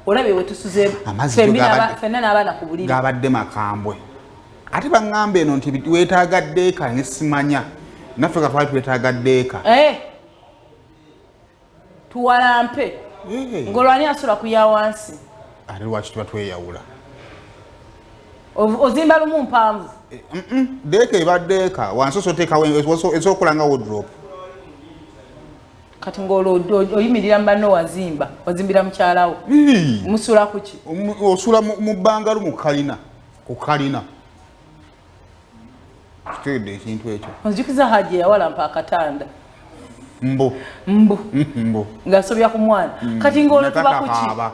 Olabye we tusuze Amazzi ffembi go gabadde- ffenna n'abaana ku buliri. Gabadde makambwe. Ate baŋŋamba eno nti weetaaga ddeeka, ne simanya naffe ka twali twetaaga ddeeka. Eh, tuwalampe. Ng'olwani asula ku ya wansi? Ate lwaki tuba tweyawula? Ozimba lumu mpanvu. Ddeeka eba ddeeka, wansi osoteekawo esobola okukola nga wardrobe. Kati ng'olwo oyimirira mu banno, wazimba, wazimbira mukyalawo. Ii. Musula ku ki? Osula mu bbangalu mu kalina, ku kalina. Kitegedde ekintu ekyo? Onzijukiza Haji yawalampa akatanda. Mbu. Mbu. Mbu. Ng'asobya ku mwana. Kati ng'olwo tuba ku ki? Nakatakaaba.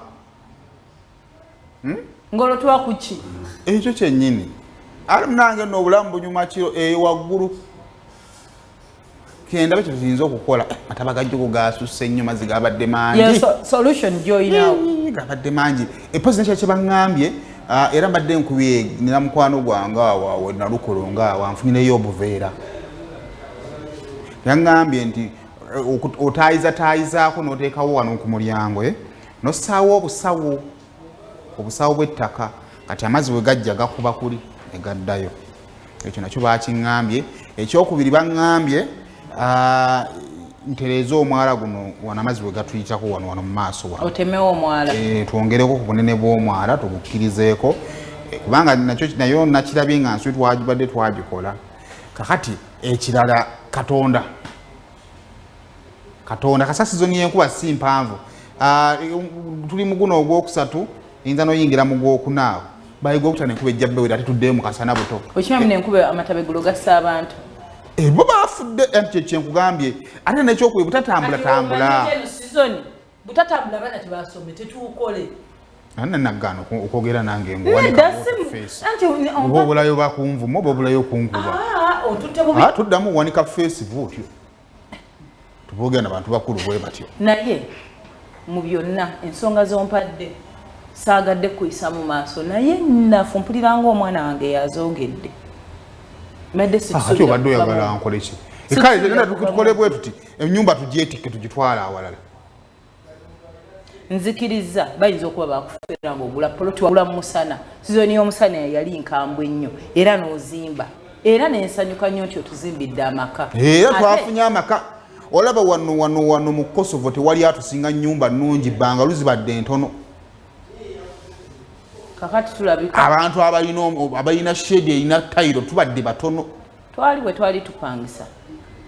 Ng'olwo tuba ku ki? Ekyo kyennyini. Ate munange nno obulamu bunyuma kiro eyo waggulu. Kendabe kye tuyinza okukola. Mataba gajjuko gasusse nnyo, mazzi gabadde mangi. Ye solution gy'olinawo? Gabadde mangi. Epozi nekyo kye baŋŋambye, era mbadde nkubye nina mukwano gwange awo awo Nalukolo, nga awo anfunyireyo obuveera. Yaŋŋambye nti otaayizataayizaako n'oteekawo wano ku mulyango, nossaawo obusawo bw'ettaka. Kati amazzi bwe gajja gakuba kuli ne gaddayo. Ekyo nakyo bakiŋŋambye. Ekyokubiri baŋŋambye, ntereeze omwala guno wano, amazzi bwe gatuyitako wano wano mu maaso wano. Otemewo omwala. Twongereko ku bunene bw'omwala, tugukkirizeeko. Kubanga nakyo nayo nakirabye nga nsi twagibadde twagikola. Kakati ekirala, Katonda kasa sizoni y'enkuba si mpanvu. Tuli mu guno ogwokusatu, yinza n'oyingira mu gwokunaawo, bayi gwokutano enkuba ejja bbewera, ate tuddeyo mu kasana buto. Okimanyi n'enkuba amataba eggulo gassa abantu? Bo bafudde, anti kye kyenkugambye. Ate nekyokubiri, butatambula tambula. Kati eno season butatambula, abaana tebasome, tetuukole. Ana nagaana okwogera nange. Nedda, anti oba obulayo bakunvuma oba obulayo kunkuba. Ah, otutte bubi. Ah, tuddamu wanika face bwotyo, tuboogera na bantu bakulu bwe batyo. Naye mu byonna ensonga zompadde saagadde kuyisa mu maaso, naye nafu mpulira ngaomwana wange yazoogedde. Mbadde Ate situsuubira obadde kuva oyagala nkole ki? Situsuubira Kale genda kuva tukole bwe tuti, ennyumba tugyetikke tugitwale awalala. Nzikiriza bayinza okuba bakufera ngaogula poloti, wagula mu musana, sizoni y'omusana yali nkambwe nnyo, era n'ozimba, era nensanyuka nnyo nti otuzimbidde amaka. Era twafunye amaka. Olaba wano wano wano mu Kosovo tewali atusinga nnyumba nnungi, bbanga luzibadde ntono. Kakati tulabika Abantu abalina shed erina tayiro tubadde batono. Twali bwe twali tupangisa,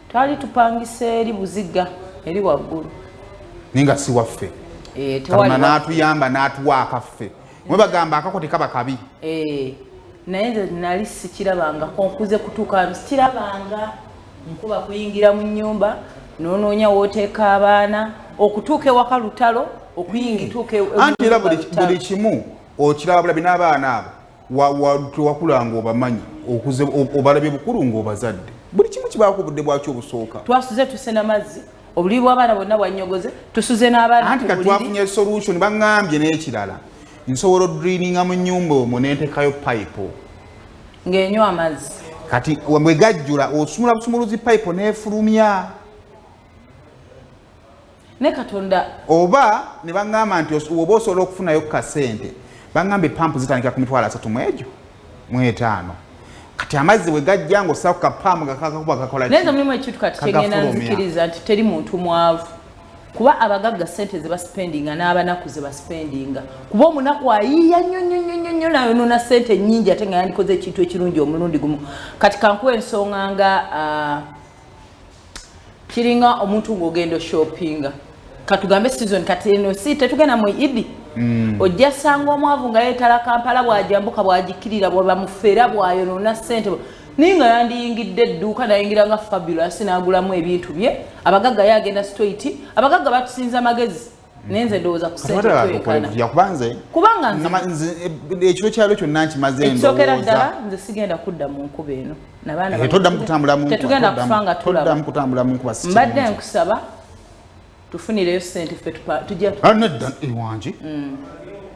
twali tupangisa eri Buziga eri waggulu. Naye nga si waffe. Eh, tewali Katonda waffe. n'atuyamba n'atuwa akaffe. Mwe bagamba akako tekaba kabi. Eh, naye nze nali sikirabangako, nkuze kutuuka sikirabanga nkuba kuyingira mu nnyumba n'onoonya wooteeka abaana okutuuka ewaka lutalo okuyingituuka. Anti era buli kimu okiraba bulabi n'abaana abo tewakula ng'obamanyi, okuze obalabye bukulu ng'obazadde. Buli kimu kibaako obudde bwakyo obusooka. Twasuze tusena mazzi, obuliri bw'abaana bonna bwanyogoze, tusuze n'abaana Anti ku kati buliri. Twafunye solution. Baŋŋambye n'ekirala, nsobola odrininga mu nnyumba omwo nentekayo pipe ng'enywa amazzi. Kati bwe gajjula osumula busumuluzi, pipe neefulumya. Ne Katonda. Oba ne baŋŋamba nti oba osobola okufunayo ku kasente, baŋŋamba epampu zitandikira ku 350 mu egyo mu etaano. Kati amazzi bwe gajja ng'ossa ku kapampu nga kakakuba kakola Naye nze ki? mulimu ekintu kati kyengenda Kagafulumya. nzikiriza nti teri muntu mwavu, kuba abagagga sente ze basipendinga n'abanaku ze basipendinga, kuba omunaku ayiiya nnyo nnyo nnyo nnyo nnyo nayonoona sente nnyingi, ate nga yandikoze ekintu ekirungi omulundi gumu. Kati kankuwa ensonga nga kiringa omuntu ng'ogenda oshoppinga, katugambe season kati eno si tetugenda mu Idi, ojja sanga omwavu nga yeetala Kampala, bw'ajambuka bw'agikkirira, bwebamufera, bw'ayonoona ssente, naye nga yandiyingidde edduuka nayingira nga Fabulous n'agulamu ebintu bye. Abagagga ye agenda straight. Abagagga batusinza amagezi, naye nze ndowooza ku ssente twenkana. Yakuba nze Kubanga nze Nze, ekiro kyalo kyonna nkimaze ekisookera ndowooza. ddala, nze sigenda kudda mu nkuba eno nabaana. Toddamu kutambula mu nkuba, Tetugenda kufa nga tulaba. Toddamu kutambula mu nkuba, si Mbadde kirungi. nkusaba tufunireyo sente ffe tujja. Ah, nedda, ewangi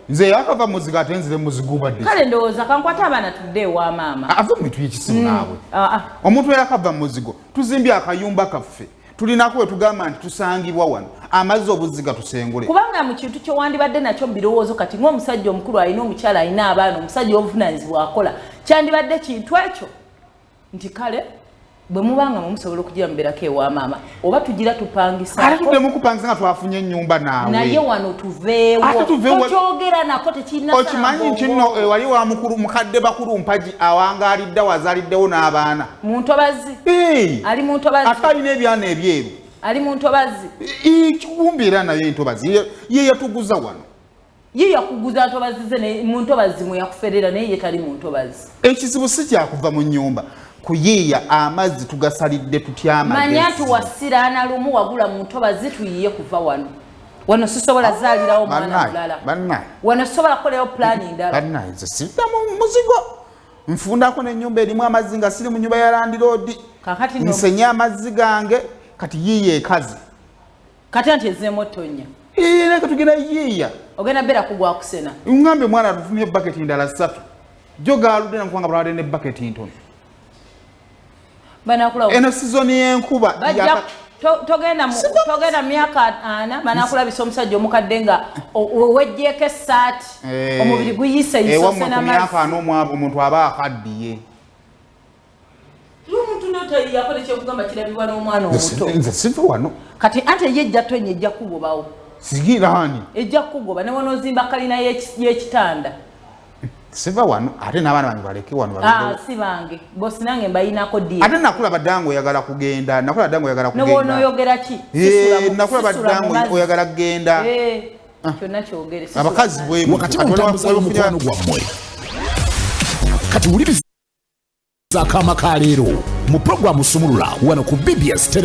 nze yakava muzigo, ate nzire muzigo obadde. Kale ndowooza kankwate abaana tudde ewa maama. Ava mu bintu byekisimu naawe. Ah, ah. Omuntu eyakava mu muzigo, tuzimbye akayumba kaffe, Tulinako we tugamba nti tusangibwa wano, amazzi obuzzi gatusengule. Kubanga mu kintu kyewandibadde nakyo mu birowoozo kati ng'omusajja omukulu alina omukyala, alina abaana, omusajja obuvunanyizibwa akola, kyandibadde kintu ekyo nti kale bwe mubanga mumusobola okugira mubeerako ewa maama, oba tugira Ate tupangisa. Tuddemu kupangisa nga twafunye ennyumba Naye naawe. Wano tuveewo. Ate tuveewo. Tokyogera nako, tekirina. Okimanyi nti nno wali wa mukulu mukadde bakulu mpagi awangaalidde, wazaaliddewo n'abaana. Mu ntobazi. Hey! Ali mu ntobazi. Ate alina ebyana ebyeru. Ali mu ntobazi. Kikumbi era naye entobazi ye yatuguza wano. Ye yakuguza ntobazi ze mu ntobazi mwe yakuferera, naye ye tali mu ntobazi. Ekizibu si kyakuva mu nnyumba, kuyiiya amazzi tugasalidde tutya Manya nti amagezi? Wasiraana lumu wagula mu ntobazi, tuyiye kuva wano. Wano sisobola zaalirawo mwana Bannaye, mulala. bannaye. Wano sisobola kukolerawo pulaani ndala. Bannaye, nze siddamu muzigo, nfundako n'ennyumba erimu amazzi nga siri mu nyumba ya landiroodi. Kakati no- Nsenye amazzi gange, kati yiiya ekazi. Kati anti ezeemu otonya. Era tugenda yiiya. Ogenda beera kugwa kusena. Ŋŋambye omwana tufunye baketi ndala ssatu, jo gaaludde nakubanga balwadde ne baketi ntono. Banakula. Eno sizoni y'enkuba. Bajja togenda myaka 40, banakulabisa omusajja omukadde nga wejjeeko essaati, omubiri guyise ewammwe yisose ku myaka n'amazzi. 40 omuntu aba akaddiye. Omuntu notayiyako nekyekugamba kirabibwa n'omwana omuto. Nze siva wano. Kati ante ye ejja tonya, ejja kugobawo. Sigiraani. Ejja kukugoba ne wanoozimba kalina y'ekitanda. Siva wano, ate n'abaana bange baleke wano babeerewo. Ah, si bange bosi, nange mbayinako ddi. Ate nakulaba dda nga oyagala kugenda, nakulaba dda nga oyagala Ne kugenda. bw'onooyogera ki? Nakulaba Sisula dda mu nga mazzi. oyagala kugenda. Kyonna kyogere, sisula Abakazi mu bwe Wakati mu ntambuza y'omukwano gwammwe, kati wuliriza akaama ka leero mu puroguramu Sumulula wano ku BBS Tele.